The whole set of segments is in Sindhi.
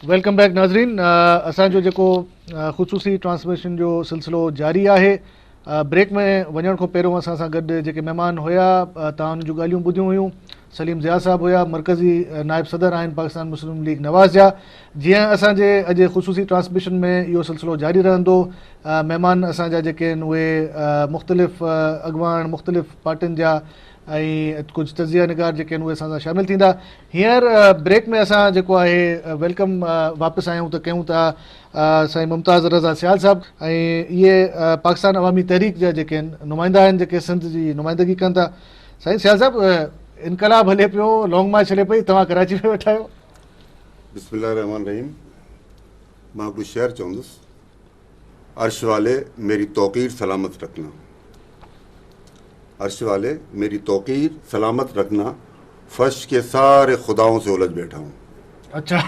Welcome back ناظرين اسان جو جيڪو خصوصي ٽرانسميشن جو سلسلو جاري آهي بريڪ ۾ وڃڻ کان پهريون اسان سان گڏ جيڪي مهمان هيا تان انهن جون ڳالهيون ٻڌيون هيون سليم ضياء صاحب هيا مرڪزي نائب صدر آهن پاڪستان مسلم ليگ نواز جا جيئن اسان جي اڄ خصوصي ٽرانسميشن ۾ اهو سلسلو جاري رهندو مهمان اسان جا جيڪي آهن اهي مختلف اڳواڻ مختلف پارٽين جا ۽ ڪجهه تجزيه نگار جيڪي آهن اهي اسان سان شامل ٿيندا هينئر بريڪ ۾ اسان جيڪو آهي welcome واپس آيا ته ڪيون ٿا سائين ممتاز رضا سيال صاحب ۽ اهي پاڪستان عوامي تحريڪ جا جيڪي آهن نمائندا آهن جيڪي سنڌ جي نمائندگي ڪن ٿا. سائين سيال صاحب انقلاب هلي پيو، لانگ مارچ هلي پئي، توهان ڪراچي ۾ ويٺا آهيو. بسم الله الرحمٰن الرحيم مان هڪڙو شعر چوندس عرش والي ميري توقير سلامت رکنا عرش والي ميري توقير سلامت رکنا فرش ڪي ساري خدائون سي الجھ بيٺا هون. اچھا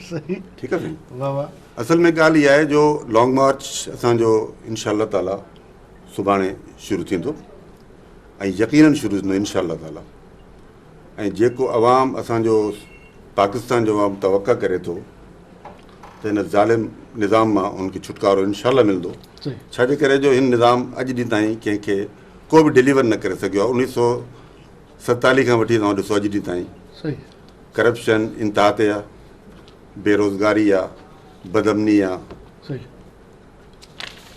صحيح ٺيڪ آ سائين واه واه اصل ۾ ڳالهه اها آهي جو لانگ مارچ اسان جو انشاء الله تعالي سڀاڻي شروع ٿيندو ۽ يقينن شروع ٿيندو انشاء الله تعالي ۽ جيڪو عوام اسان جو پاڪستان جو عوام توقع ڪري ٿو ته هن ظالم نظام مان ان کي ڇوٽڪارو انشاء الله ملندو ڇا جي ڪري جو هن نظام اڄ ڏينهن تائين ڪنهن کي ڪو به ڊليور نه ڪري سگهيو آهي 1947 کان وٺي توهان ڏسو اڄ ڏينهن تائين ڪرپشن انتها تي آ، بيروزگاري آ، بدامني آ،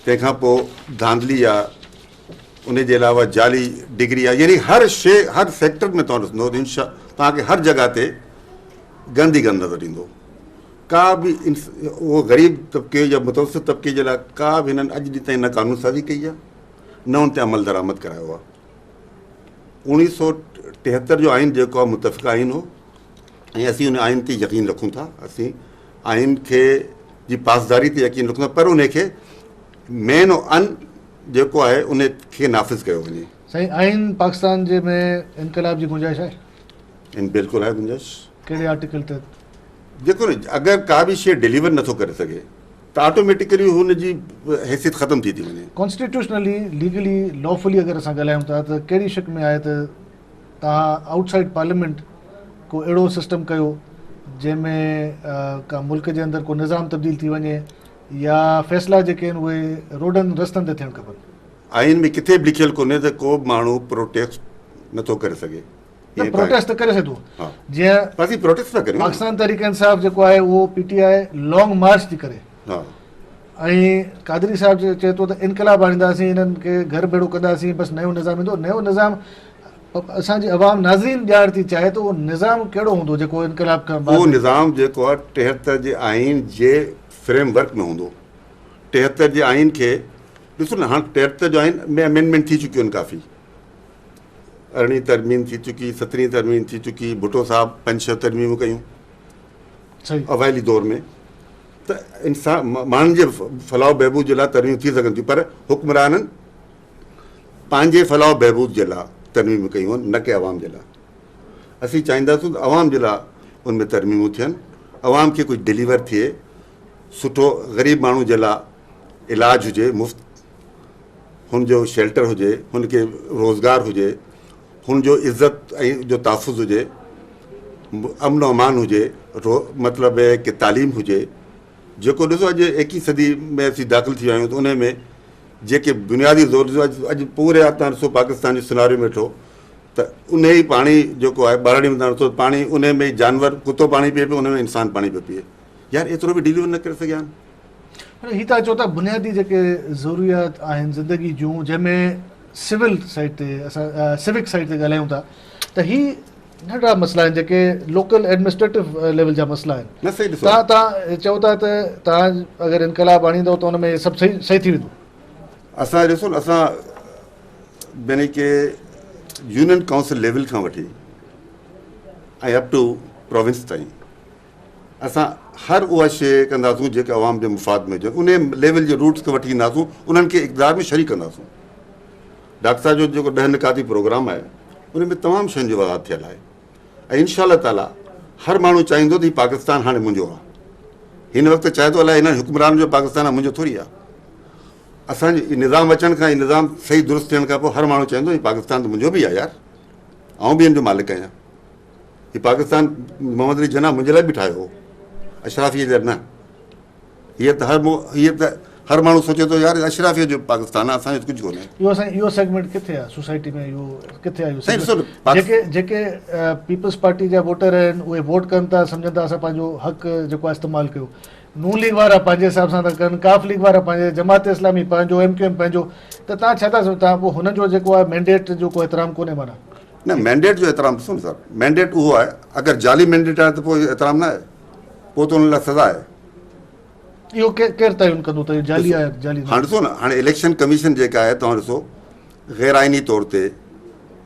تنهن کان پوء ڌانڌلي آ، ان جي علاوه جعلي ڊگري آ، يعني هر شي هر سيڪٽر ۾ توهان ڏسندو ته انشاء توهان کي هر جڳهه تي گند ئي گند نظر ايندو. ڪا به اهو غريب طبقي يا متوسط طبقي جي لاء ڪا به هنن اڄ ڏينهن تائين نه قانون سازي ڪئي آ نه ان تي عمل درآمد ڪرايو آ. 1973 جو آئين جيڪو آهي متفقه آئين هو ۽ اسين ان آئين تي يقين رکون ٿا اسين آئين کي جي پاسداري تي يقين رکون ٿا پر ان کي مين ان جيڪو آهي ان کي نافذ ڪيو وڃي. سائين آئين پاڪستان جي ۾ انقلاب جي گنجائش آهي؟ ان بلڪل آهي گنجائش. ڪهڙي آرٽيڪل تحت؟ جيڪو اگر ڪا به شيء ڊليور نٿو ڪري سگهي ته آٽوميٽيڪلي هن جي حيثيت ختم ٿي ٿي وڃي. ڪانسٽيٽيوشنلي، ليگلي، لافولي اگر اسان ڳالهايون ٿا ته ڪهڙي شق ۾ آهي ته توهان آئوٽ سائيڊ پارليامينٽ ڪو اهڙو سسٽم ڪيو جنهن ۾ ڪا ملڪ جي اندر ڪو نظام تبديل ٿي وڃي يا فيصلا جيڪي آهن اهي روڊن رستن تي ٿيڻ کپن. آئين ۾ ڪٿي به لکيل ڪونهي ته ڪو به ماڻهو پروٽيسٽ نٿو ڪري سگهي. نه پروٽيسٽ ته ڪري سگهي ٿو جيئن اسين پروٽيسٽ ٿا ڪريون پاڪستان تحريڪ انصاف جيڪو آهي اهو P T I long march ٿي ڪري ۽ قادري صاحب چئي ٿو ته انقلاب آڻينداسين انهن کي گهر ڀيڙو ڪنداسين بس نيو نظام ايندو نيو نظام اسان جي عوام ناظرين ڄاڻ ٿي چاهي ته اهو نظام ڪهڙو هوندو جيڪو انقلاب کان بعد اهو نظام جيڪو آهي 73 جي آئين جي فريم ورڪ ۾ هوندو 73 جي آئين کي ڏسو نه هاڻ 73 جو آئين ۾ امينڊمينٽ ٿي چڪيون آهن ڪافي ارڙهين ترميم ٿي چڪي، سترهين ترميم ٿي چڪي، ڀٽو صاحب پنج ڇهه ترميمون ڪيون اوائلي دور ۾ ته انسان ماڻهن جي فلاح بهبود جي لاء ترميمون ٿي سگهن ٿيون پر حڪمرانن پنهنجي فلاح بهبود جي لاء ترميمون ڪيون آهن نه ڪي عوام جي لاء اسين چاهينداسون ته عوام جي لاء ان ۾ ترميمون ٿين عوام کي ڪجهه ڊليور ٿئي سٺو غريب ماڻهو جي لاء علاج هجي مفت هن جو شيلٽر هجي، هن کي روزگار هجي، هن جو عزت ۽ جو تحفظ هجي، امن و امان هجي، مطلب ڪي تعليم هجي، جيڪو ڏسو اڄ ايڪيهين صدي ۾ اسين داخل ٿي ويا آهيون ته انهي ۾ جيڪي بنيادي ضرورتون اڄ پوري تان ڏسو پاڪستان جي سناريو ۾ ويٺو ته انهي ئي پاڻي جيڪو آهي ٻهراڙي ۾ تان ڏسو پاڻي انهي ۾ جانور ڪتو پاڻي پيئي پيو انهي ۾ انسان پاڻي پيو پيئي يار ايترو به ڊيليور نه ڪري سگهيا آهن. پر هي تان چئو ٿا بنيادي جيڪي ضروريات آهن زندگي جون جنهن ۾ سول سائيڊ تي اسان سوڪ سائيڊ تي ڳالهايون ٿا ته هي ننڍڙا مسئلا آهن جيڪي لوڪل ايڊمنسٽريٽو ليول جا مسئلا آهن نه صحيح ڏسو تان تان چئو ٿا ته تان اگر انقلاب آڻيندو ته ان ۾ سڀ صحيح صحيح ٿي ويندو. اسان ڏسو نه اسان يعني ڪي يونين ڪائونسل ليول کان وٺي ۽ اپ ٽو پروونس تائين اسان هر اها شيء ڪنداسون جيڪا عوام جي مفاد ۾ هجي، انهي ليول جي روٽس کي وٺي اينداسون، انهن کي اقتدار ۾ شريڪ ڪنداسون. ڊاڪٽر صاحب جو جيڪو ڏهه نڪاتي پروگرام آهي ان ۾ تمام شين جو وضاحت ٿيل آهي ۽ انشاء الله تعالي هر ماڻهو چاهيندو ته هي پاڪستان هاڻي منهنجو آهي. هن وقت چاهي ٿو الائي هنن حڪمرانن جو پاڪستان آهي منهنجو ٿوري آهي. اسان جي نظام اچڻ کان هي نظام صحيح درست ٿيڻ کان پوء هر ماڻهو چوندو هي پاڪستان ته منهنجو به آهي يار آئون به هن جو مالڪ آهيان. هي پاڪستان محمد علي جناح منهنجي لاء به ٺاهيو هو. اشرافيه جي لاء نه. هيء ته هر هيء ته هر ماڻهو سوچي ٿو يار اشرافيه جو پاڪستان آهي اسان جو ڪجهه ڪونهي. اهو سائين اهو سيگمينٽ ڪٿي آهي سوسائٽي ۾ اهو ڪٿي آهي اهو سيگمينٽ جيڪي جيڪي پيپلز پارٽي جا ووٽر آهن اهي ووٽ ڪن ٿا سمجهن ٿا اسان پنهنجو حق جيڪو آهي استعمال ڪيو نون ليگ وارا پنهنجي حساب سان ٿا ڪن قاف ليگ وارا پنهنجي جماعت اسلامي پنهنجو ايم ڪيو ايم پنهنجو ته تان ڇا ٿا سمجهو تان پوء هنن جو جيڪو آهي مينڊيٽ جو ڪو احترام ڪونهي معنيٰ نه مينڊيٽ جو احترام ڏسو نه سر مينڊيٽ اهو آهي اگر جعلي مينڊيٽ آهي ته پوء احترام نه آهي پوء ته ان لاء سزا آهي. اهو ڪير تعين ڪندو ته اهو جعلي آهي جعلي نه؟ هاڻ ڏسو نه هاڻي اليڪشن ڪميشن جيڪا آهي توهان ڏسو غير آئيني طور تي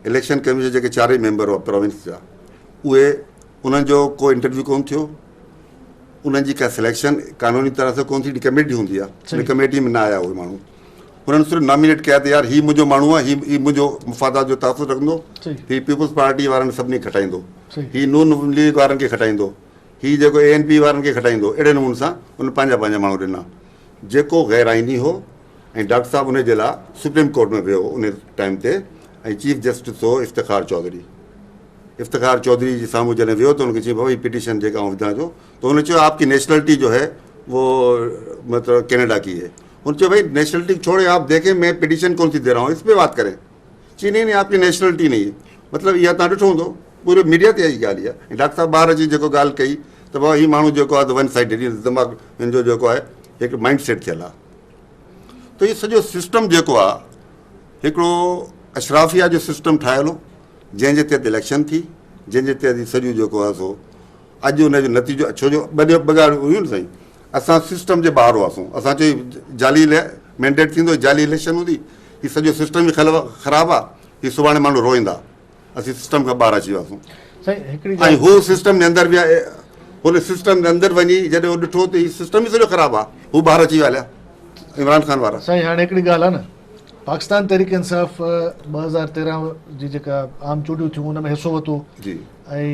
اليڪشن ڪميشن جيڪي چارئي ميمبر هئا پراونس جا اهي انهن جو ڪو انٽرويو ڪون ٿيو انهن جي ڪا سليڪشن قانوني طرح سان ڪون ٿي ڪميٽي هوندي آهي ان ڪميٽي ۾ نه آيا اهي ماڻهو انهن صرف نامينيٽ ڪيا ته يار هي منهنجو ماڻهو آهي هي منهنجو مفادات جو تحفظ رکندو هي پيپلز پارٽي وارن سڀني کٽائيندو هي نون ليگ وارن کي کٽائيندو هي جيڪو اي اين پي وارن کي کٽائيندو اهڙي نموني سان ان پنهنجا پنهنجا ماڻهو ڏنا جيڪو غير آئيني هو ۽ ڊاڪٽر صاحب ان جي لاء سپريم ڪورٽ ۾ ويو ان ٽائيم تي ۽ چيف جسٽس هو افتخار چوڌري افتخار چوڌري جي سامهون جڏهن ويو ته ان کي چيائين بابا هي پٽيشن جيڪا آئون وڌان ٿو ته هن چيو آپ ڪي نيشنلٽي جو هي وہ مطلب ڪينيڊا ڪي هي هن چيو ڀائي نيشنلٽي ڇوڙي آپ ديکي مين پٽيشن ڪون سي the رها هون اس پي بات ڪرين چي نهين نهين آپ ڪي نيشنلٽي نهين هي مطلب اها تان ڏٺو هوندو پوري ميڊيا تي آئي ڳالهه اها ۽ ڊاڪٽر صاحب ٻاهر اچي جيڪو ڳالهه ڪئي ته بابا هي ماڻهو جيڪو آهي ته ون سائيڊ دماغ هن جو جيڪو آهي هڪ مائنڊ سيٽ ٿيل آهي ته هي سڄو سسٽم جيڪو آهي هڪڙو اشرافيا جو سسٽم ٺاهيل هو جنهن جي تحت اليڪشن ٿي جنهن جي تحت هي سڄو جيڪو آهي سو اڄ ان جو نتيجو ڇو جو ٻه ٻه ڳالهيون هيون نه سائين اسان سسٽم جي ٻاهر هئاسون اسان چيو جعلي مينڊيٽ ٿيندو جعلي اليڪشن هوندي هي سڄو سسٽم ئي خراب آهي هي سڀاڻي ماڻهو روئيندا اسين سسٽم کان ٻاهر اچي وياسون ۽ هو سسٽم جي اندر ويا هن سسٽم جي اندر وڃي جڏهن هو ڏٺو ته هي سسٽم ئي سڄو خراب آهي هو ٻاهر اچي ويا هليا عمران خان وارا. سائين هاڻي هڪڙي ڳالهه آهي نه پاڪستان تحريڪ انصاف 2013 جي جيڪا عام چونڊيون ٿيون ان ۾ حصو ورتو جي ۽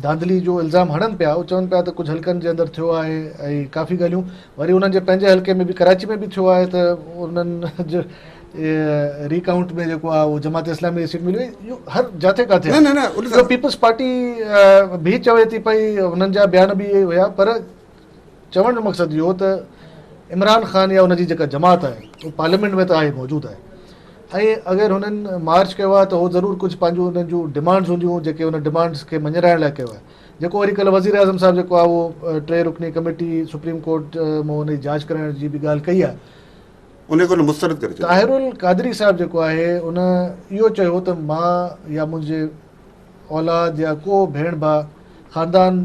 ڌانڌلي جو الزام هڻن پيا اهو چون پيا ته ڪجهه حلقن جي اندر ٿيو آهي ۽ ڪافي ڳالهيون وري انهن جي پنهنجي حلقي ۾ به ڪراچي ۾ به ٿيو آهي ته انهن جو ري ڪائونٽ ۾ جيڪو آهي اهو جماعت اسلامي کي سيٽ ملي وئي اهو هر جاٿي ڪاٿي نه نه نه اهو پيپلز پارٽي به چوي ٿي پئي انهن جا بيان به اهي هيا پر چوڻ جو مقصد اهو ته عمران خان يا ان جي جيڪا جماعت آهي اهو پارليامينٽ ۾ ته آهي موجود آهي ۽ اگر هنن مارچ ڪيو آهي ته هو ضرور ڪجهه پنهنجون انهن جون ڊمانڊز هونديون جيڪي ان ڊمانڊز کي مڃرائڻ لاء ڪيو آهي جيڪو وري ڪلهه وزير اعظم صاحب جيڪو آهي اهو ٽي رڪني ڪميٽي سپريم ڪورٽ مان ان جي جاچ ڪرائڻ جي به ڳالهه ڪئي آهي ان کي مسترد ڪري ڇڏيو. طاهر القادري صاحب جيڪو آهي ان اهو چيو ته مان يا منهنجي اولاد يا ڪو ڀيڻ ڀاء خاندان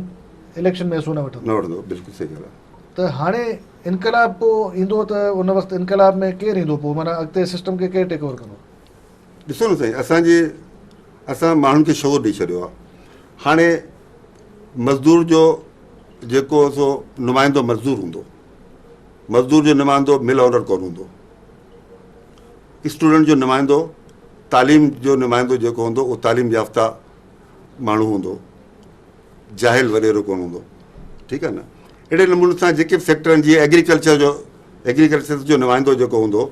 اليڪشن ۾ حصو نه وٺندو. نه وٺندو بلڪل صحيح ڳالهه آهي. ته هاڻي انقلاب پوء ايندو ته ان وقت انقلاب ۾ ڪير ايندو پوء معنيٰ اڳتي سسٽم کي ڪير ٽيڪ اوور ڪندو. ڏسو نه سائين اسان جي اسان ماڻهن کي شعور ڏئي ڇڏيو آهي هاڻي مزدور جو جيڪو سو نمائندو مزدور هوندو مزدور جو نمائندو مل اونر ڪونه هوندو اسٽوڊنٽ جو نمائندو تعليم جو نمائندو جيڪو هوندو اهو تعليم يافته ماڻهو هوندو جاهل وڏيرو ڪونه هوندو ٺيڪ آهي نه اهڙي نموني سان جيڪي به سيڪٽر آهن جيئن ايگريڪلچر جو ايگريڪلچر جو نمائندو جيڪو هوندو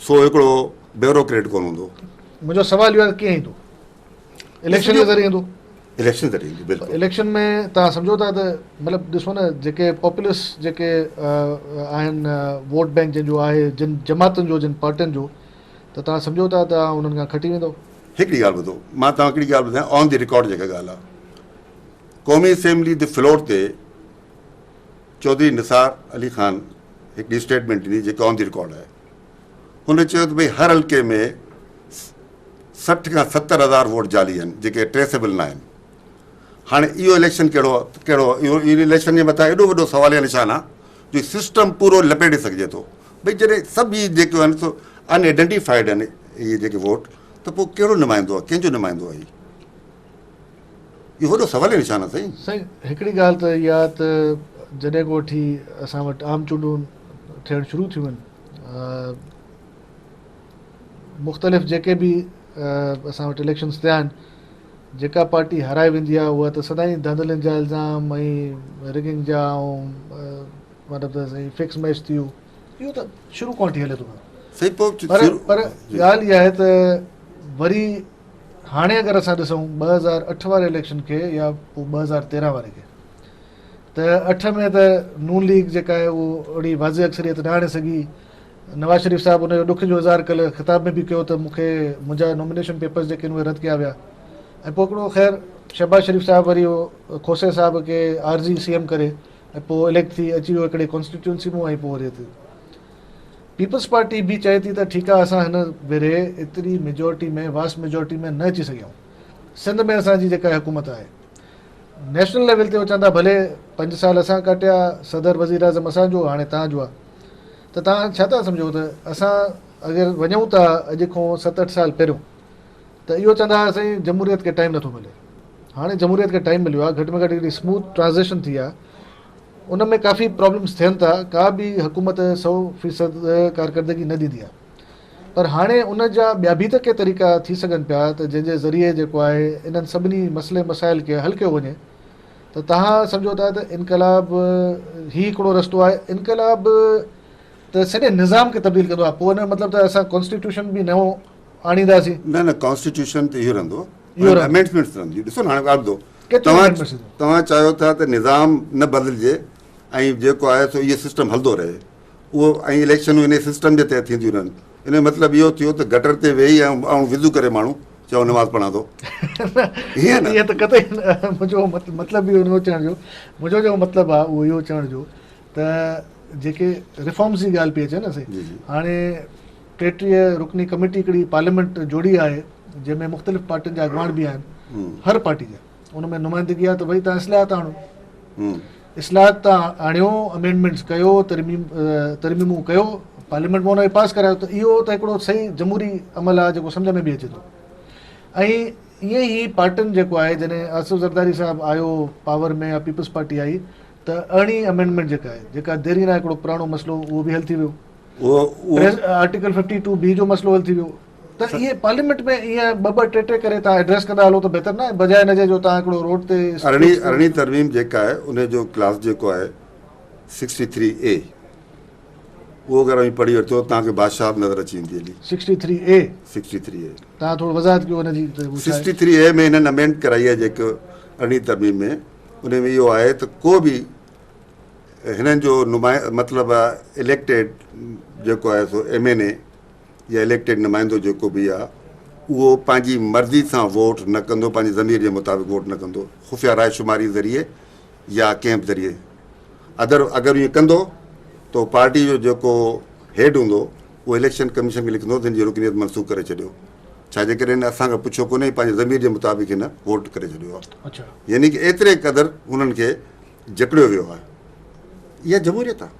سو هڪڙو بيوروڪريٽ ڪونه هوندو. منهنجو سوال اهو آهي ته ڪيئن ايندو؟ اليڪشن جي ذريعي ايندو. اليڪشن ذريعي ايندو بلڪل. اليڪشن ۾ توهان سمجهو ٿا ته مطلب ڏسو نه جيڪي پاپولس جيڪي آهن ووٽ بينڪ جن جو آهي جن جماعتن جو جن پارٽين جو ته توهان سمجهو ٿا ته انهن کان کٽي ويندو؟ هڪڙي ڳالهه ٻڌو مان توهان هڪڙي ڳالهه ٻڌايان آن the record جيڪا ڳالهه آهي قومي اسيمبلي جي فلور تي چوڌري نثار علي خان هڪڙي اسٽيٽمينٽ ڏني جيڪا آن the record آهي هن چيو ته ڀئي هر حلقي ۾ 60 کان 70 هزار ووٽ جعلي آهن جيڪي ٽريسيبل نه آهن هاڻي اهو اليڪشن ڪهڙو ڪهڙو اهو اليڪشن جي مٿان ايڏو وڏو سواليه نشان آهي جو سسٽم پورو لپيٽي سگهجي ٿو ڀئي جڏهن سڀ هي جيڪي آهن سو ان آئيڊنٽيفائيڊ آهن اهي جيڪي ووٽ ته پوء ڪهڙو نمائندو آهي ڪنهن جو نمائندو آهي اهو وڏو سواليه نشان آهي سائين. سائين هڪڙي ڳالهه ته اها ته جڏهن کان وٺي اسان وٽ عام چونڊون ٿيڻ شروع ٿيون آهن مختلف جيڪي به اسان وٽ اليڪشنز ٿيا آهن جيڪا پارٽي هارائي ويندي آهي اها ته سدائين ڌانڌلين جا الزام ۽ رگنگ جا ۽ مطلب ته سائين فڪس ميچ ٿي ويو اهو ته شروع کان وٺي هلي ٿو سائين پوء پر پر ڳالهه اها آهي ته وري هاڻي اگر اسان ڏسون 2008 واري اليڪشن کي يا پوء 2013 واري کي ته 8 ۾ ته نون ليگ جيڪا آهي اهو اهڙي واضح اڪثريت نه آڻي سگهي. نواز شريف صاحب ان جو ڏک جو اظهار ڪلهه خطاب ۾ به ڪيو ته مون کي منهنجا نومينيشن پيپرز جيڪي آهن اهي رد ڪيا ويا ۽ پوء هڪڙو خير شهباز شريف صاحب وري اهو کوسي صاحب کي عارضي سي ايم ڪري ۽ پوء اليڪٽ ٿي اچي ويو هڪڙي ڪانسٽيٽيونسي مون ۽ پوء وري هتي پيپلز پارٽي به چئي ٿي ته ٺيڪ آهي اسان هن ڀيري ايتري ميجورٽي ۾ واسٽ ميجورٽي ۾ نه اچي سگهيا آهيون سنڌ ۾ اسان جي جيڪا حڪومت آهي نيشنل ليول تي چوندا ڀلي 5 سال اسان ڪاٽيا صدر وزير اعظم اسان جو هاڻي توهان جو آهي ته توهان ڇا ٿا سمجهو ته اسان اگر وڃون ٿا اڄ کان 7 8 سال پهريون ته اهو چوندا هئا سائين جمهوريت کي ٽائيم نٿو ملي هاڻي جمهوريت کي ٽائيم مليو آهي گهٽ ۾ گهٽ هڪڙي اسموٿ ٽرانزيشن ٿي آهي ان ۾ ڪافي پرابلمس ٿين ٿا ڪا به حڪومت 100% ڪارڪردگي نه ڏيندي آهي پر هاڻي ان جا ٻيا به ته ڪي طريقا ٿي سگهن پيا ته جنهن جي ذريعي جيڪو آهي انهن سڀني مسئلي مسائل کي حل ڪيو وڃي ته توهان سمجهو ٿا ته انقلاب هي هڪڙو رستو آهي انقلاب ته سڄي نظام کي تبديل ڪندو آهي پوء ان جو مطلب ته اسان ڪانسٽيٽيوشن به نئون آڻينداسين. نه نه ڪانسٽيٽيوشن ته اهو رهندو امينڊمينٽس رهنديون. ڏسو نه هاڻي ڳالهه ٻڌو توهان توهان چاهيو ٿا ته نظام نه بدلجي ۽ جيڪو آهي سو اهو سسٽم هلندو رهي اهو ۽ اليڪشنون انهي سسٽم جي تحت ٿينديون رهن. ان جو مطلب اهو ٿيو ته گٽر تي ويهي ۽ آئون وضو ڪري ماڻهو چئو نماز پڙهان ٿو. ائين نه. ائين ته قطعي نه. منهنجو مطلب اهو نه چوڻ جو منهنجو جيڪو مطلب آهي اهو اهو چوڻ جو ته جيڪي ريفارمز جي ڳالهه پئي اچي نه سائين هاڻي 33 رڪني ڪميٽي هڪڙي پارليامينٽ جوڙي آهي جنهن ۾ مختلف پارٽين جا اڳواڻ به آهن هر پارٽي جا ان ۾ نمائندگي آهي ته ڀئي تان اصلاحات آڻو اصلاحات تان آڻيو امينڊمينٽس ڪيو ترميم ترميمون ڪيو پارليامينٽ ۾ ان کي پاس ڪرايو ته اهو ته هڪڙو صحيح جمهوري عمل آهي جيڪو سمجهه ۾ به اچي ٿو ۽ ائين ئي پارٽين جيڪو آهي جڏهن آصف زرداري صاحب آيو پاور ۾ يا پيپلز پارٽي آئي ته 18 امينڊمينٽ جيڪا آهي جيڪا ديرينا هڪڙو پراڻو مسئلو اهو به حل ٿي ويو آرٽيڪل 52 بي جو مسئلو حل ٿي ويو ته اهي پارليامينٽ ۾ ائين ٻه ٻه ٽي ٽي ڪري توهان ايڊريس ڪندا هلو ته بهتر نه آهي بجاء ان جي جو توهان هڪڙو روڊ تي ارڙهين ترميم جيڪا آهي ان جو ڪلاس جيڪو آهي 63 اي اهو اگر اوهين پڙهي ورتو توهان کي بادشاهت نظر اچي ويندي هلي. 63 اي 63 اي توهان ٿورو وضاحت ڪيو ان جي ته اهو ڇا آهي. 63 اي ۾ هنن امينڊ ڪرائي آهي جيڪو ارڙهين ترميم ۾ ان ۾ اهو آهي ته ڪو به هنن جو نمائندو مطلب اليڪٽيڊ جيڪو آهي سو ايم اين اي يا اليڪٽيڊ نمائندو جيڪو به آهي اهو پنهنجي مرضي سان ووٽ نه ڪندو، پنهنجي ضمير جي مطابق ووٽ نه ڪندو، خفيه راء شماري ذريعي يا ڪنهن به ذريعي ادر اگر ائين ڪندو ته پارٽي جو جيڪو هيڊ هوندو اهو اليڪشن ڪميشن کي لکندو ته هن جي رڪنيت منسوخ ڪري ڇڏيو، ڇا جي ڪري هن اسان کان پڇيو ڪونهي پنهنجي ضمير جي مطابق هن ووٽ ڪري ڇڏيو آهي. يعني ڪه ايتري قدر هنن کي جڪڙيو ويو آهي. اها جمهوريت آهي.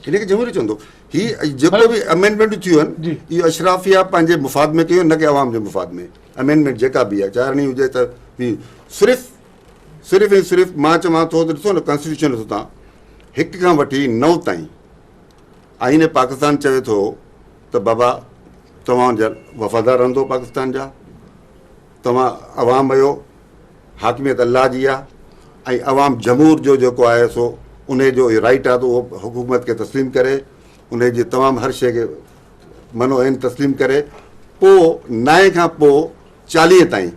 ان کي جمهوريت چوندو. هي جيڪو به امينڊمينٽون ٿيون آهن اهو اشرافيه پنهنجي مفاد ۾ ڪيون نه ڪي عوام جي مفاد ۾. امينڊمينٽ جيڪا به آهي چارڻي هجي ته صرف صرف ۽ صرف مان چوان ٿو ته ڏسو نه ڪانسٽيٽيوشن ڏسو تان 1 کان وٺي 9 تائين آئين پاڪستان چوي ٿو ته بابا توهان جا وفادار رهندو پاڪستان جا، توهان عوام آهيو، حاڪميت الله جي آهي ۽ عوام جمهور جو جيڪو آهي سو انهي جو اهو رائيٽ آهي ته اهو حڪومت کي تسليم ڪري، انهي جي تمام هر شيء کي منو عين تسليم ڪري، پوء 9 کان پوء 40 تائين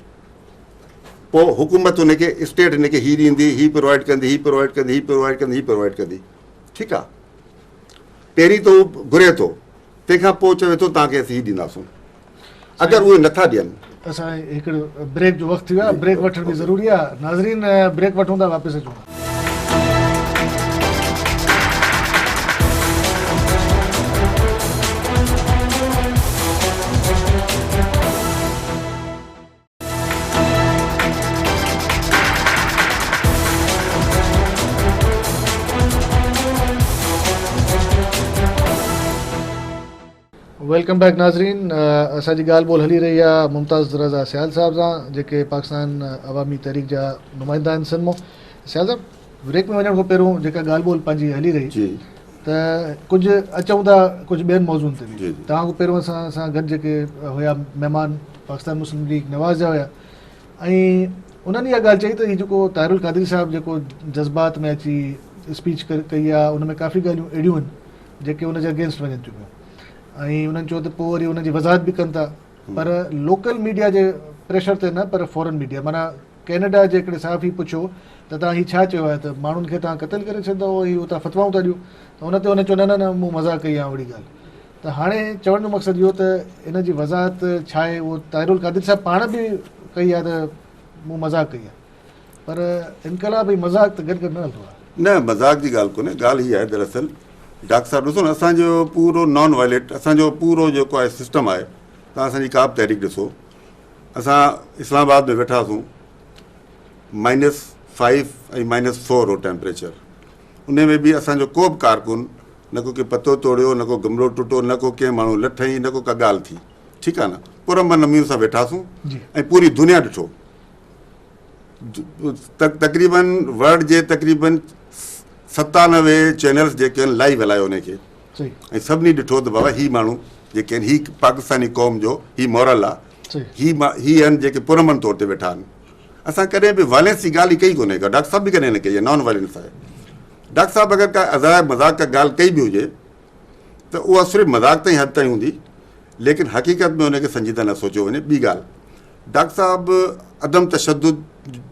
پوء حڪومت ان کي اسٽيٽ ان کي هي ڏيندي، هي پرووائيڊ ڪندي، هي پرووائيڊ ڪندي، هي پرووائيڊ ڪندي، هي پرووائيڊ ڪندي، ٺيڪ آهي. پهرين ته هو گهري ٿو، تنهن کان پوء چوي ٿو توهان کي اسين هي ڏينداسون. اگر اهي نٿا ڏين. اسان هڪڙو بريڪ جو وقت ٿي ويو آهي، بريڪ وٺڻ به ضروري آهي. ناظرين بريڪ وٺون ٿا واپس اچون ٿا. Welcome back ناظرين اسان جي ڳالهه ٻولهه هلي رهي آهي ممتاز رضا سيال صاحب سان جيڪي پاڪستان عوامي تحريڪ جا نمائندا آهن سنڌ مان. سيال صاحب بريڪ ۾ وڃڻ کان پهريون جيڪا ڳالهه ٻولهه پنهنجي هلي رهي ته ڪجهه اچون ٿا ڪجهه ٻين موضوعن تي به. توهان کان پهريون اسان سان گڏ جيڪي هيا مهمان پاڪستان مسلم ليگ نواز جا هيا ۽ انهن اها ڳالهه چئي ته هي جيڪو طاهر القادري صاحب جيڪو جذبات ۾ اچي اسپيچ ڪئي آهي ان ۾ ڪافي ڳالهيون اهڙيون آهن جيڪي ان جي اگينسٽ وڃن ٿيون پيون ۽ انهن چيو ته پوء وري ان جي وضاحت به ڪن ٿا پر لوڪل ميڊيا جي پريشر تي نه پر فارن ميڊيا معنيٰ ڪينيڊا جي هڪڙي صحافي پڇيو ته توهان هي ڇا چيو آهي ته ماڻهن کي توهان قتل ڪري ڇڏندؤ ۽ اهو توهان فتوائون ٿا ڏيو ته ان تي هن چيو نه نه نه مون مذاق ڪئي آهي اهڙي ڳالهه ته هاڻي چوڻ جو مقصد اهو ته ان جي وضاحت ڇا آهي اهو طاهر القادري صاحب پاڻ به ڪئي آهي ته مون مذاق ڪئي آهي پر انقلاب ۽ مذاق ته گڏ گڏ نه هلندو آهي. نه مذاق جي ڳالهه ڪونهي ڳالهه هي آهي دراصل ڊاڪٽر صاحب ڏسو نه اسان جو پورو نان وائلينٽ اسان جو پورو جيڪو آهي سسٽم آهي توهان اسان جي ڪا به تحريڪ ڏسو اسان اسلام آباد ۾ ويٺاسون مائنس فائيو ۽ مائنس فور هو ٽيمپريچر ان ۾ به اسان جو ڪو به ڪارڪن نه ڪو ڪي پتو توڙيو نه ڪو گملو ٽٽو نه ڪو ڪنهن ماڻهو لٺ هنئي نه ڪو ڪا ڳالهه ٿي ٺيڪ آهي نه پرامن نموني سان ويٺاسون ۽ پوري دنيا ڏٺو تقريبن ورلڊ جي تقريبن 97 چينلز جيڪي آهن لائيو هلايو ان کي ۽ سڀني ڏٺو ته بابا هي ماڻهو جيڪي آهن هي پاڪستاني قوم جو هي مورل آهي هي هي آهن جيڪي پرامن طور تي ويٺا آهن اسان ڪڏهن به وائلنس جي ڳالهه ئي ڪئي ڪونهي ڪا ڊاڪٽر صاحب به ڪڏهن نه ڪئي آهي نان وائلنس آهي ڊاڪٽر صاحب اگر ڪا ازاء مذاق ڪا ڳالهه ڪئي به هجي ته اها صرف مذاق تائين حد تائين هوندي ليڪن حقيقت ۾ ان کي سنجيده نه سوچيو وڃي ٻي ڳالهه ڊاڪٽر صاحب عدم تشدد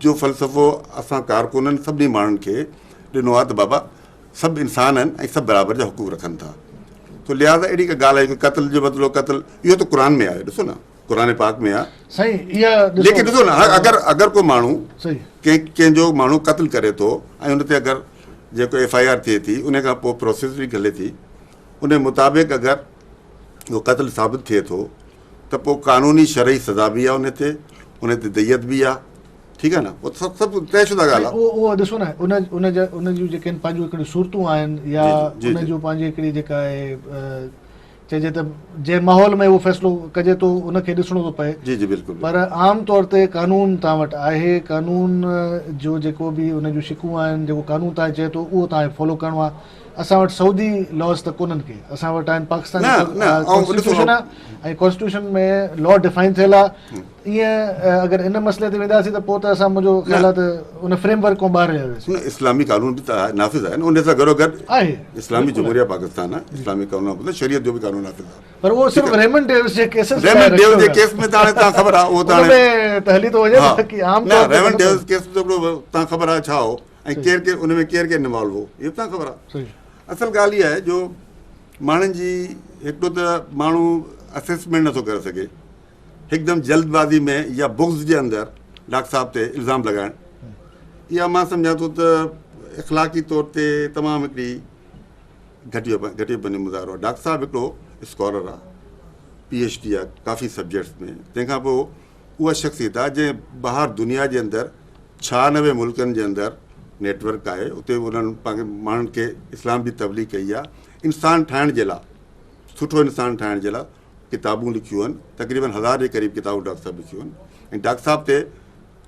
جو فلسفو اسان ڪارڪنن سڀني ماڻهن کي ڏنو آهي ته بابا سڀ انسان آهن ۽ سڀ برابر جا حقوق رکن ٿا تو لهٰذا اهڙي ڪا ڳالهه آهي قتل جو بدلو قتل اهو ته قرآن ۾ آهي ڏسو نه قرآن پاڪ ۾ آهي سائين اها ليڪن ڏسو نه اگر اگر ڪو ماڻهو ڪنهن ڪنهن جو ماڻهو قتل ڪري ٿو ۽ ان تي اگر جيڪو ايف I R ٿئي ٿي ان کان پوء پروسيس به هلي ٿي ان مطابق اگر اهو قتل ثابت ٿئي ٿو ته پوء قانوني شرعي سزا به آهي ان تي ان تي ديت به آهي ٺيڪ آهي نه اهو سڀ سڀ طئي شده ڳالهه آهي. اهو اهو ڏسو نه ان ان جا ان جون جيڪي آهن پنهنجون هڪڙيون صورتون آهن يا ان جون پنهنجي هڪڙي جيڪا آهي چئجي ته جنهن ماحول ۾ اهو فيصلو ڪجي ٿو ان کي ڏسڻو ٿو پئي جي جي بلڪل پر عام طور تي قانون توهان وٽ آهي قانون جو جيڪو به ان جون شقون آهن جيڪو قانون توهان چئي ٿو اهو توهان کي فالو ڪرڻو آهي اسان وٽ سعودي لاز ته ڪونهن ڪي اسان وٽ آهن پاڪستان نه نه ڪانسٽيٽيوشن آهي ۽ ڪانسٽيٽيوشن ۾ لا ڊفائن ٿيل آهي ائين اگر ان مسئلي تي وينداسين ته پوء ته اسان منهنجو خيال آهي ته ان فريم ورڪ کان ٻاهر هليا وياسين. نه اسلامي قانون به ته نافذ آهي نه ان سان گڏو گڏ آهي اسلامي جمهوريه پاڪستان آهي اسلامي قانون نافذ آهي شريعت جو به قانون نافذ آهي پر اهو صرف ريمنڊ ڊيوس جي ڪيسز ريمنڊ ڊيوس جي ڪيس ۾ ته هاڻي تان خبر آهي اهو ته هاڻي ته هلي ٿو وڃي باقي عام طور نه ريمنڊ ڊيوس ڪيس ته تان خبر آهي ڇا هو ۽ ڪير ڪير ان ۾ ڪير ڪير انوالو هو اهو به تان خبر آهي اصل ڳالهه اها آهي جو ماڻهن جي هڪڙو ته ماڻهو اسيسمينٽ نٿو ڪري سگهي هڪدم جلد بازي ۾ يا بغض جي اندر ڊاڪٽر صاحب تي الزام لڳائڻ اها مان سمجهان ٿو ته اخلاقي طور تي تمام هڪڙي گهٽيو گهٽيو پنهنجو مظاهرو آهي ڊاڪٽر صاحب هڪڙو اسڪالر آهي پي ايڇ ڊي آهي ڪافي سبجيڪٽس ۾ تنهن کان پوء اها شخصيت آهي جنهن ٻاهر دنيا جي اندر 96 ملڪن جي اندر نيٽ ورڪ آهي اتي انهن پنهنجي ماڻهن کي اسلام جي تبليغ ڪئي آهي انسان ٺاهڻ جي لاء سٺو انسان ٺاهڻ جي لاء ڪتابون لکيون آهن تقريبن هزار جي قريب ڪتابون ڊاڪٽر صاحب لکيون آهن ۽ ڊاڪٽر صاحب تي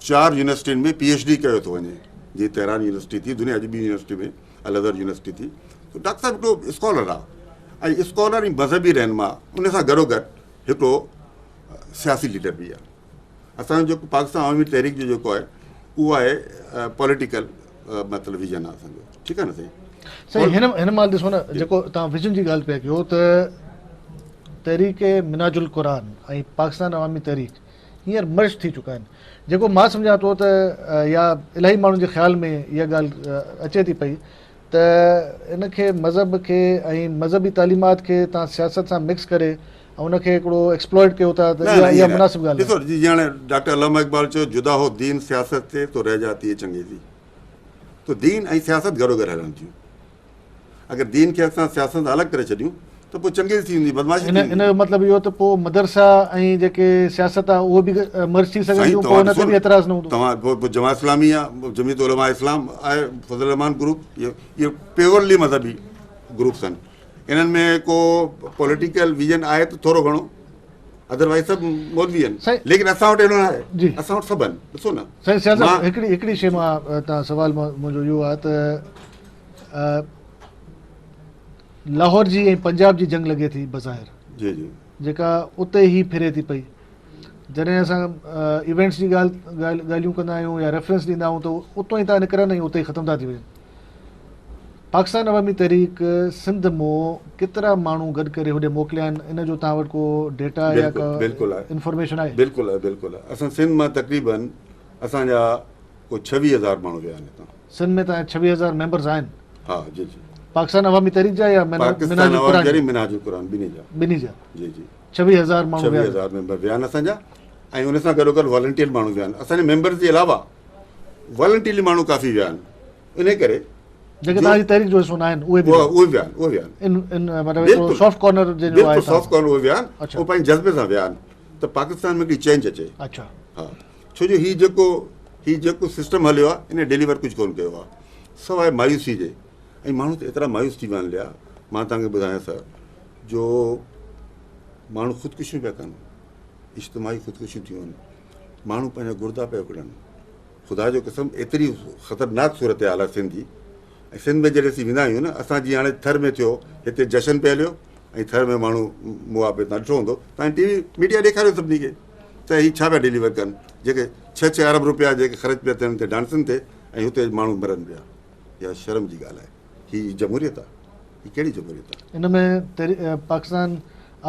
چار يونيورسٽين ۾ پي ايڇ ڊي ڪيو ٿو وڃي جيئن تهران يونيورسٽي ٿي دنيا جي ٻي يونيورسٽي ۾ الازهر يونيورسٽي ٿي ته ڊاڪٽر صاحب هڪڙو اسڪالر آهي ۽ اسڪالر ۽ مذهبي رهنما ان سان گڏو گڏ هڪڙو سياسي ليڊر به آهي اسان جو جيڪو پاڪستان عوامي تحريڪ جو جيڪو آهي اهو آهي پوليٽيڪل مطلب ويزن آهي اسان جو ٺيڪ آهي نه سائين. سائين هن هن مهل ڏسو نه جيڪو توهان ويزن جي ڳالهه پيا ڪيو ته تحريڪ مناج القرآن ۽ پاڪستان عوامي تحريڪ هينئر مرج ٿي چڪا آهن جيڪو مان سمجهان ٿو ته يا الاهي ماڻهن جي خيال ۾ اها ڳالهه اچي ٿي پئي ته ان کي مذهب کي ۽ مذهبي تعليمات کي توهان سياست سان مڪس ڪري ۽ ان کي هڪڙو ايڪسپلوئٽ ڪيو ٿا ته اها اها مناسب ڳالهه ڏسو جي هاڻي ڊاڪٽر علامه اقبال چيو جدا هو دين سياست سي تو رهه جاتي هي چنگيزي تو دين ۽ سياست گڏو گڏ هلن ٿيون اگر دين کي اسان سياست سان الڳ ڪري ڇڏيون ته پوء چنگيزي ٿي ويندي بدمعاشي ٿي ويندي. ان جو مطلب اهو ته پوء مدرسا ۽ جيڪي سياست آهي اهو به مرج ٿي سگهن ٿيون پوء ان تي به اعتراض نه هوندو. توهان پوء جماعت اسلامي آهي جمعيت علماء اسلام آهي فضل الرحمان گروپ اهي پيورلي مذهبي گروپس آهن انهن ۾ ڪو پوليٽيڪل ويزن آهي ته ٿورو گهڻو ادروائز سڀ مولوي آهن ليڪن اسان وٽ اهڙو نه آهي اسان وٽ سڀ آهن ڏسو نه. سائين سياست هڪڙي هڪڙي شي مان توهان سوال منهنجو اهو آهي ته لاهور جي ۽ پنجاب جي جنگ لڳي ٿي بظاهر جي جي جيڪا اتي ئي ڦري ٿي پئي جڏهن اسان ايونٽس جي ڳالهه ڳالهيون ڪندا آهيون يا ريفرنس ڏيندا آهيون ته اتو ئي ٿا نڪرن ۽ اتي ئي ختم ٿا ٿي وڃن پاڪستان عوامي تحريڪ سنڌ مون ڪيترا ماڻهو گڏ ڪري هوڏي موڪليا آهن ان جو توهان وٽ ڪو ڊيٽا يا ڪا انفارميشن آهي بلڪل آهي بلڪل آهي اسان سنڌ مان تقريبن اسان جا ڪو 26000 ماڻهو ويا آهن هتان. سنڌ ۾ توهان جا 26000 ميمبرز آهن؟ ها جي جي. پاڪستان عوامي تحريڪ جا يا پاڪستان عوامي تحريڪ منهاج القرآن ٻنهي جا. ٻنهي جا. جي جي. 26000 ماڻهو ويا آهن. 26000 ميمبر ويا آهن اسان جا ۽ ان سان گڏوگڏ والنٽيئر ماڻهو ويا آهن. اسان جي ميمبرز جي علاوه والنٽيئرلي ماڻهو ڪافي ويا آهن. انهي ڪري جيڪي توهان جي تحريڪ جو حصو نه آهن اهي به اهي ويا آهن اهي ويا آهن. ان ان مطلب هڪڙو سافٽ ڪارنر جنهن جو آهي بلڪل سافٽ ڪارنر اهي ويا آهن. اهي پنهنجي جذبي سان ويا آهن ته پاڪستان ۾ هڪڙي چينج اچي. اڇا. ها ڇو جو هي جيڪو هي جيڪو سسٽم هليو آهي ان ڊليور ڪجهه ڪونه ڪيو آهي سواء مايوسي جي ۽ ماڻهو ته ايترا مايوس ٿي ويا آهن ليا مان توهان کي ٻڌايان سر جو ماڻهو خودڪشيون پيا ڪن اجتماعي خودڪشيون ٿيون آهن ماڻهو پنهنجا گردا پيا وڪڻن خدا جو قسم ايتري خطرناڪ صورتحال آهي سنڌ جي ۽ سنڌ ۾ جڏهن اسين ويندا آهيون نه اسان جيئن هاڻي ٿر ۾ ٿيو هتي جشن پئي هليو ۽ ٿر ۾ ماڻهو مئا پئي تان ڏٺو هوندو تان ٽي وي ميڊيا ڏيکاريو سڀني کي ته هي ڇا پيا ڊليور ڪن جيڪي ڇهه ڇهه ارب روپيا جيڪي خرچ پيا ٿين هتي ڊانسن تي ۽ هتي ماڻهو مرن پيا اها شرم جي ڳالهه آهي هي جمهوريت آهي هي ڪهڙي جمهوريت آهي. ان ۾ پاڪستان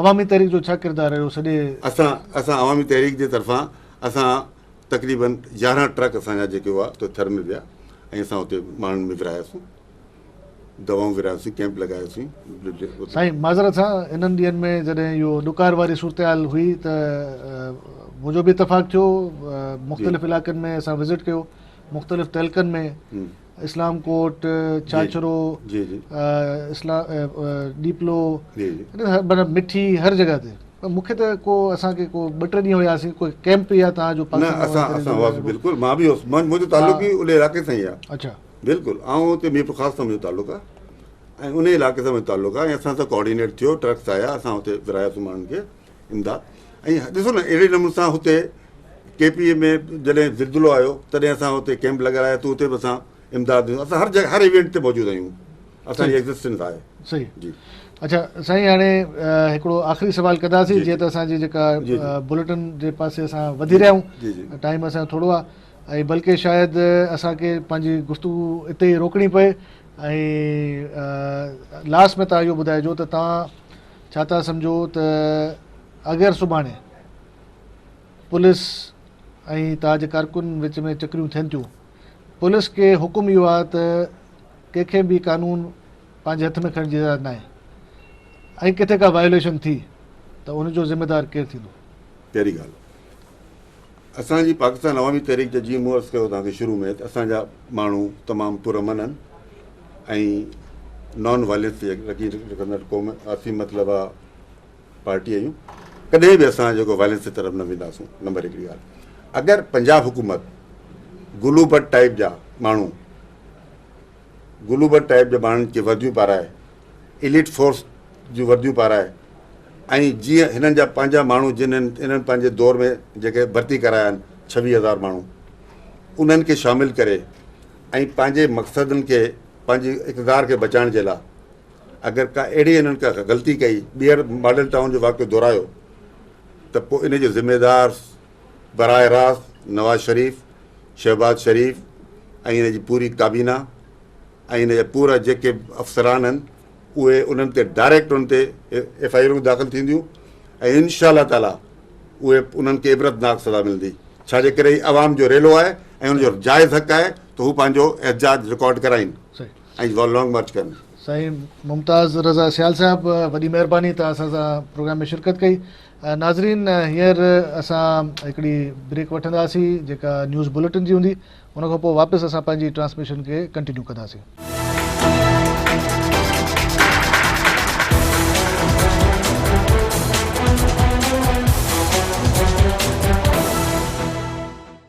عوامي تحريڪ جو ڇا ڪردار رهيو سڄي. اسان اسان عوامي تحريڪ جي طرفان اسان تقريبن 11 ٽرڪ اسان جا جيڪي هئا ته ٿر ۾ ويا ۽ اسان اتي ماڻهن ۾ ورهاياسون دوائون ورهاياسين ڪيمپ لڳاياسين. سائين معذرت سان انهن ڏينهن ۾ جڏهن اهو ڏڪار واري صورتحال هئي ته منهنجو به اتفاق ٿيو مختلف علائقن ۾ اسان وزٽ ڪيو مختلف تعلقن ۾ اسلام ڪوٽ ڇاڇرو اسلام ڏيپلو معنيٰ مٺي هر جڳهه تي مون کي ته ڪو اسان کي ڪو ٻه ٽي ڏينهن هياسين ڪو ڪيمپ يا توهان جو نه اسان اسان هئاسين بلڪل مان به هوس منهنجو تعلق ئي ان علائقي سان ئي آهي. اڇا. بلڪل آئون اتي ميرپور خاص سان منهنجو تعلق آهي ۽ ان علائقي سان منهنجو تعلق آهي ۽ اسان سان ڪوآرڊينيٽ ٿيو ٽرڪس آيا اسان اتي ورهاياسون ماڻهن کي امداد ۽ ڏسو نه اهڙي نموني سان هتي ڪي پي ۾ جڏهن زلزلو آيو تڏهن اسان اتي ڪيمپ لڳارايا ته اتي به اسان امداد ڏنو اسان هر جڳهه هر ايونٽ تي موجود آهيون اسان جي ايگزسٽنس آهي. صحيح جي اڇا سائين هاڻي هڪڙو آخري سوال ڪنداسين جيئن ته اسان جي جيڪا بليٽن جي پاسي اسان وڌي رهيا آهيون ٽائيم اسان جو ٿورو آهي ۽ بلڪه شايد اسان کي پنهنجي گفتگو اتي ئي روڪڻي پئي ۽ لاسٽ ۾ توهان اهو ٻڌائجو ته توهان ڇا ٿا سمجهو ته اگر سڀاڻي پوليس ۽ توهان جي ڪارڪن وچ ۾ چڪريون ٿين ٿيون پوليس کي حڪم اهو آهي ته ڪنهن کي به قانون پنهنجي هٿ ۾ کڻڻ جي اجازت ناهي ۽ ڪٿي ڪا وايوليشن ٿي ته ان جو ذميدار ڪير ٿيندو؟ پهرين ڳالهه اسان جي پاڪستان عوامي تحريڪ جا جيئن مون عرض ڪيو توهان کي شروع ۾ ته اسان جا ماڻهو تمام پرامن آهن ۽ نان وائلنس تي يقين رکندڙ قوم اسين مطلب آ پارٽي آهيون ڪڏهن به اسان جيڪو وائلنس جي طرف نه وينداسون نمبر هڪڙي ڳالهه اگر پنجاب حڪومت گلو بٽ ٽائپ جا ماڻهو گلو بٽ ٽائپ جا ماڻهن کي ورديون پارائي ايليٽ فورس جون ورديون پارائي ۽ جيئن هنن جا پنهنجا ماڻهو جن انهن پنهنجي دور ۾ جيڪي ڀرتي ڪرايا آهن 26000 ماڻهو انهن کي شامل ڪري ۽ پنهنجي مقصدن کي پنهنجي اقتدار کي بچائڻ جي لاء اگر ڪا اهڙي انهن ڪا غلطي ڪئي ٻيهر ماڊل ٽائون جو واقعو دهرايو ته پوء ان جو ذميدار براہ راست نواز شريف، شهباز شريف ۽ ان جي پوري ڪابينا ۽ ان جا پورا جيڪي افسران آهن اهي انهن تي ڊائريڪٽ انهن تي ايف I آرون داخل ٿينديون ۽ انشاء الله تعالي اهي انهن کي عبرتناڪ سزا ملندي ڇا جي ڪري هي عوام جو ريلو آهي ۽ ان جو جائز حق آهي ته هو پنهنجو احتجاج رڪارڊ ڪرائين ۽ لانگ مارچ ڪن. سائين ممتاز رضا سيال صاحب وڏي مهرباني توهان اسان سان پروگرام ۾ شرڪت ڪئي. ناظرين هينئر اسان هڪڙي بريڪ وٺنداسين جيڪا نيوز بليٽن جي هوندي ان کان پوء واپس اسان پنهنجي ٽرانسميشن کي ڪنٽينيو ڪنداسين.